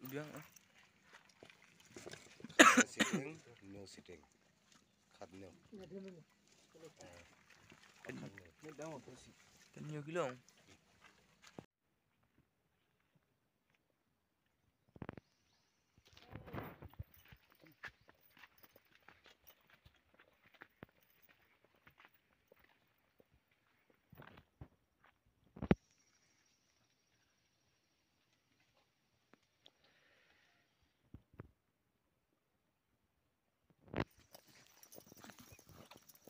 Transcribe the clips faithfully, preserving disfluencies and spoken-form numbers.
Biang ah. Sitting, no sitting. Khat no. Kan nyo kilong.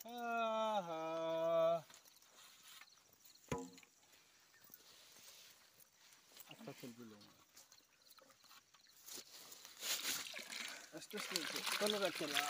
Aha. Asta thil bilong. Asta thil bilong. Kalau dah kira.